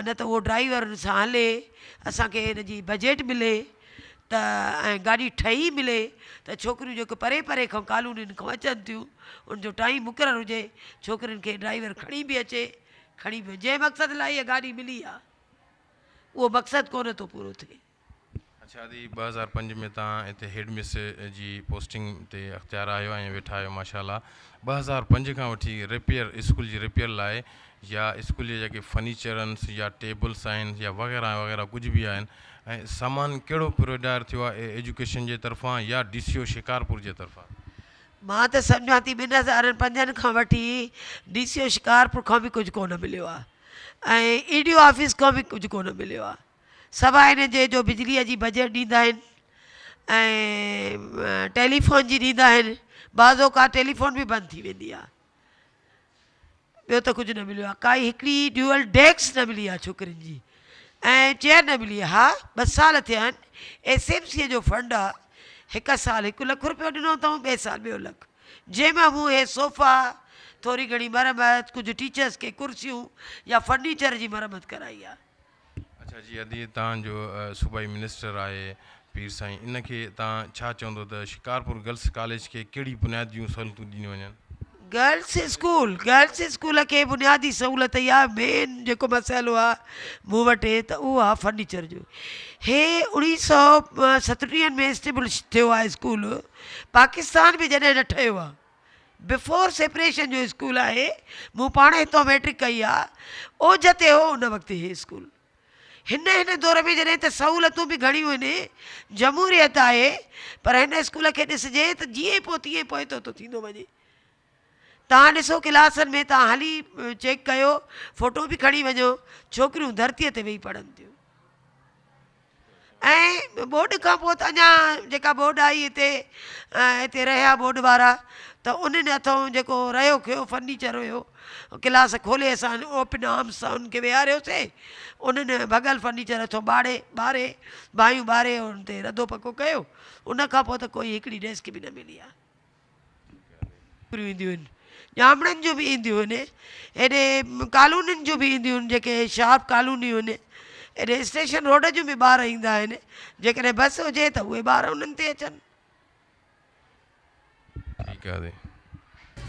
نه ته اهو ڊرائيور ان سان هلي اسان کي ان جي بجيٽ ملي ته ۽ گاڏي ٺهي ملي ته ڇوڪريون جيڪي پري پري کان ڪالونين کان اچن ٿيون ان جو ٽائيم مقرر هجي ڇوڪرين کي ڊرائيور کڻي به اچي کڻي به وڃي جنهن مقصد لاء اها گاڏي ملي آهي اهو مقصد ڪونه ٿو پورو ٿئي. اڇا ادي 2005 ۾ توهان هتي هيڊ مس جي پوسٽنگ تي اختيار آهيو ۽ ويٺا آهيو ماشاء الله 2005 کان وٺي رپيئر اسڪول جي رپيئر لاء يا اسڪول جي جيڪي فرنيچرنس يا ٽيبلس آهن يا وغيره وغيره ڪجهه به آهن ۽ سامان ڪهڙو پروڊائر ٿيو آهي ايجوڪيشن جي طرفان يا ڊي سي او شڪارپور جي طرفان. مان ته سمجهان ٿي 2005 کان وٺي ڊي سي او شڪارپور کان به ڪجهه ڪونه مليو آهي ۽ اي ڊي او آفيس کان به ڪجهه ڪونه مليو آهي. سواء ان جي جو بجليء جي بجيٽ ڏيندا آهن ۽ ٽيليفون جي ڏيندا آهن بعض اوقات ٽيليفون به بند ٿي ويندي آهي ٻيو ته ڪجهه نه مليو آهي ڪائي هڪڙي ڊيول ڊيسڪ نه ملي آهي ڇوڪرين جي ۽ چيئر نه ملي آهي ها ٻه سال ٿيا آهن ايس ايم سيء جو فنڊ آهي هڪ سال هڪ لک روپيو ڏنو اٿئون ٻئي سال ٻيو لک جنهن مان مون هي صوفا ٿوري گهڻي مرمت ڪجهه ٽيچرس کي ڪرسيون يا فرنيچر جي مرمت ڪرائي آهي. اڇا جي ادي تان جو صوبائي منسٽر آهي پير سائين ان کي تان ڇا چوندو ته شڪارپور گرلس ڪاليج کي ڪهڙي بنياديون سهولتون ڏنيون وڃن. گرلس اسڪول گرلس اسڪول کي بنيادي سهولت اها مين جيڪو مسئلو آ مون وٽ ته اهو آ فرنيچر جو هي اوڻيهه سئو ستٽيهن ۾ اسٽيبلش ٿيو آ اسڪول پاڪستان به جڏهن نه ٺهيو آ بفور سيپريشن جو اسڪول آهي مون پاڻ هتان مئٽرڪ ڪئي آ اوج تي هو ان وقت هي اسڪول هن هن دور ۾ جڏهن ته سهولتون به گهڻيون هن جمهوريت آهي پر هن اسڪول کي ڏسجي ته جيئن پوء تيئن پوئتو ٿو ٿيندو وڃي توهان ڏسو ڪلاسن ۾ توهان هلي چيڪ ڪيو فوٽو به کڻي وڃو ڇوڪريون ڌرتي تي ويهي پڙهن ٿيون ۽ ٻوڏ کان پوء ته اڃا جيڪا ٻوڏ آئي هتي هتي رهيا ٻوڏ وارا ته انهن هٿئون جيڪو رهيو کهيو فرنيچر هيو ڪلاس کولي اسان اوپن آرمس سان انهن کي ويهاريوسي انهن ڀڳل فرنيچر هٿون ٻاڙي ٻاري باهيون ٻاري ان تي رڌو پڪو ڪيو ان کان پوء ته ڪوئي هڪڙي ڊيسڪ به نه ملي آهي. ڇوڪريون اينديون آهن، ڄامڙن جون به اينديون آهن، هيڏي ڪالونين جون به اينديون آهن جيڪي شارپ ڪالونيون آهن، هيڏي اسٽيشن روڊ جون به ٻار ايندا آهن، جيڪڏهن بس هجي ته اهي ٻار انهن تي اچن. ٺيڪ آهي.